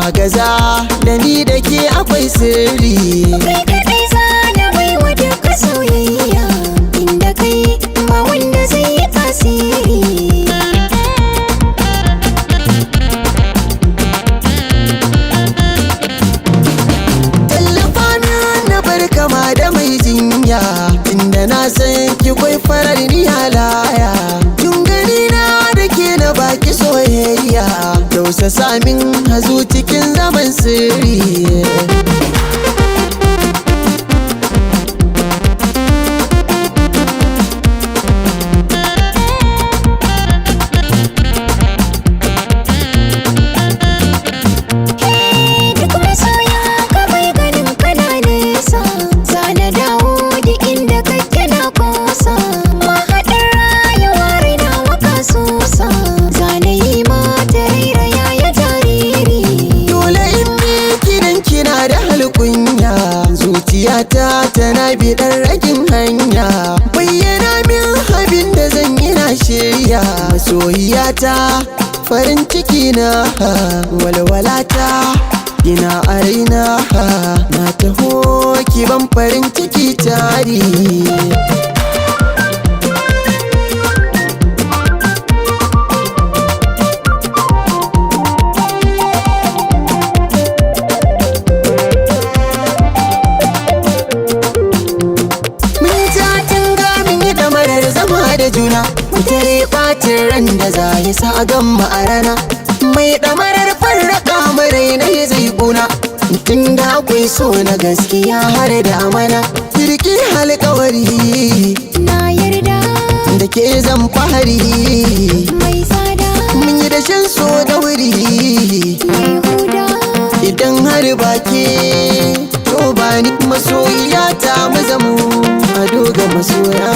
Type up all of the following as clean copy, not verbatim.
Agaza da ni da ke akwai sirri. Kai kaɗai zana bai wa duka soyayya, inda kai ba wanda zai yi tasiri. Tallafa min na bar kama da mai jinya, inda na san ki kwai farar ni halaya. Tun gani na da ke na baki soyayya, tausasa min hazu cikin zaman sirri. Duk masoya ka bai ganin kana nesa, zana dawo duk inda kake na kosa. Mahaɗin rayuwa raina waka sosa, zana yi mata rairaya ya jariri. Dole in miki dan kina da halkunya, zuciyata tana biɗar ragin hanya. Bayyana min abin da zan yi na shirya, masoyiyata farin ciki na, walwalata ina a raina. Na taho ki ban farin ciki tari. Mun ja tunga mun yi ɗamarar zama da juna, mun tare ɓacin ran da za ya sa a gamma a rana. Mai ɗamarar farraka marai na zai ƙuna, tun da akwai so na gaskiya har da amana. Kirki alƙawari Na yarda da ke zan fahari, mai tsada mun yi dashen so da wuri. mai huda. Idan har baki to ba ni masoyiya ta mu zamo ado ga masoya.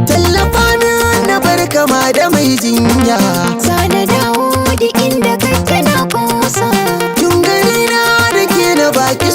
Tallafa min na bar kama da mai jinya, Zana dawo duk inda kake na kosa. tun gani na da ke na baki